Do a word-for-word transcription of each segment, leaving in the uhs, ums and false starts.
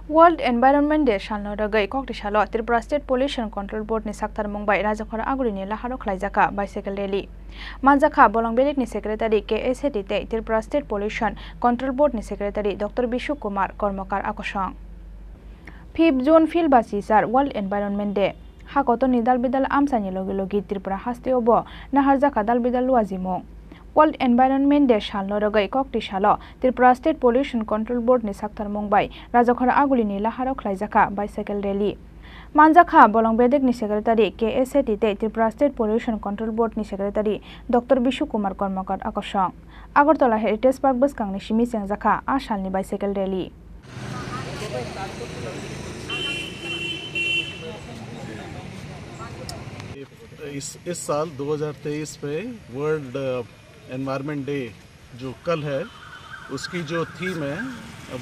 World Environment Day salno rwgwi koktisalo Tripura State Pollution Control Board ni saktharmung bai Rajakhor Agulini laharo khlaijakha bicycle rally. Manjakha Bolong Bedekni Secretary K A Shetty tei Tripura State Pollution Control Board ni Secretary Doctor Bishu Kumar Kormokar akosong. Fifth June phil ba sisar World Environment Day. Ha kotorni dalbidal amchaini logi logi Tripura hasteo bo naharjakha dalbidal luajimung. World Environment Day salno rwgwi koktisalo Tripura State Pollution Control Board ni saktharmung bai Rajakhor Agulini laharo khlaijakha bicycle rally. Manjakha Bolong Bedekni Secretary K A Shetty tei Tripura State Pollution Control Board ni Secretary Doctor Bishu Kumar Kormokar akosong. Agartala Heritage Park bwskangni simi chengjakha a salni bicycle rally. इस इस साल दो हज़ार तेईस पे world environment day जो कल है, उसकी जो थीम है,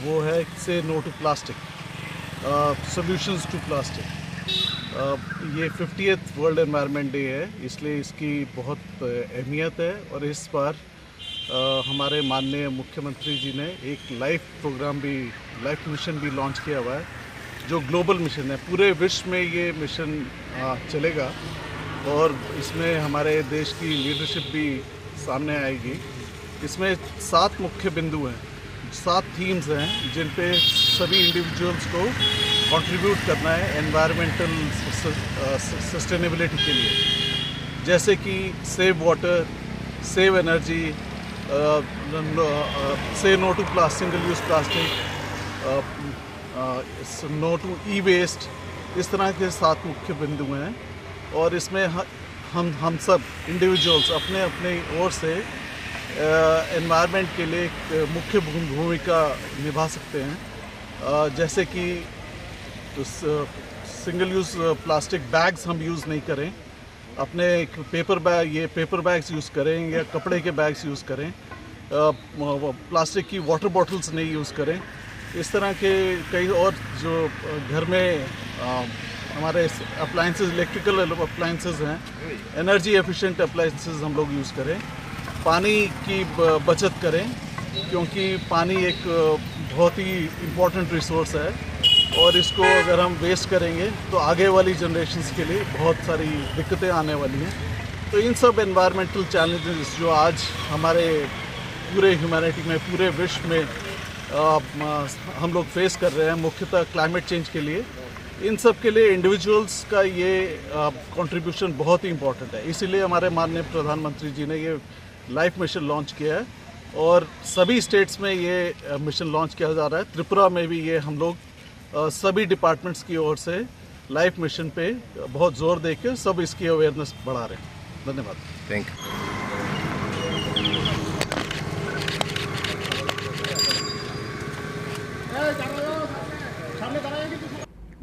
वो है say no to plastic, solutions to plastic. ये फिफ्टियथ वर्ल्ड एनवायरनमेंट डे है, इसलिए इसकी बहुत अहमियत है। और इस बार अ, हमारे माननीय मुख्यमंत्री जी ने एक लाइफ प्रोग्राम भी, लाइफ मिशन भी लॉन्च किया हुआ है, जो ग्लोबल मिशन है। पूरे विश्व में ये मिशन, अ, चलेगा और इसमें हमारे देश की लीडरशिप भी सामने आएगी। इसमें सात मुख्य बिंदु हैं, सात थीम्स हैं, जिन पे सभी इंडिविजुअल्स को कंट्रीब्यूट करना है एनवायरमेंटल सस-, अ, स-, सस्टेनेबिलिटी के लिए, जैसे कि सेव वाटर, सेव एनर्जी, अ, न-, न-, अ, से नो टू प्ला-, सिंगल यूज़ प्लास्टिक, अ, अ, इस, नो टू ई वेस्ट, इस तरह के सात मुख्य बिंदु हैं। और इसमें ह-, हम, हम सब इंडिविजुअल्स अपने, अपने ओर से, अ, एनवायरनमेंट के लिए एक मुख्य भू-, भूमिका निभा सकते हैं। अ, जैसे कि स-, सिंगल यूज़ प्लास्टिक बैग्स हम यूज़ नहीं करें, अपने एक पेपर बैग, ये पेपर बैग्स यूज़ करें या कपड़े के बैग्स यूज़ करें, अ, म-, वो प्लास्टिक की वाटर बॉटल्स नहीं यूज़ करें। इस तरह के कई और जो, अ, घर में, अ, हमारे अप्लायंसेस, इलेक्ट्रिकल अप्लायंसेस हैं, एनर्जी एफिशिएंट अप्लायंसेस हम लोग यूज़ करें, पानी की ब-, बचत करें, क्योंकि पानी एक, अ, बहुत ही इम्पोर्टेंट रिसोर्स है और इसको अगर हम वेस्ट करेंगे तो आगे वाली जनरेशंस के लिए बहुत सारी दिक्कतें आने वाली हैं। तो इन सब एनवायरमेंटल चैलेंजेस जो आज हमारे पूरे ह्यूमैनिटी में, पूरे विश्व में, अ, म-, हम लोग फेस कर रहे हैं, मुख्यतः क्लाइमेट चेंज के लिए, इन सब के लिए इंडिविजुअल्स का ये, अ, कंट्रीब्यूशन बहुत ही इम्पोर्टेंट है। इसीलिए हमारे माननीय प्रधानमंत्री जी ने ये लाइफ मिशन लॉन्च किया है और सभी स्टेट्स में ये, अ, मिशन लॉन्च किया जा रहा है। त्रिपुरा में भी ये हम लोग, अ, सभी डिपार्टमेंट्स की ओर से लाइफ मिशन पे बहुत जोर देके सब इसकी अवेयरनेस बढ़ा रहे हैं। धन्यवाद। Thank you.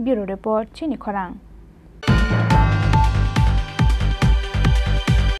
Bureau Report, Chini Khorang.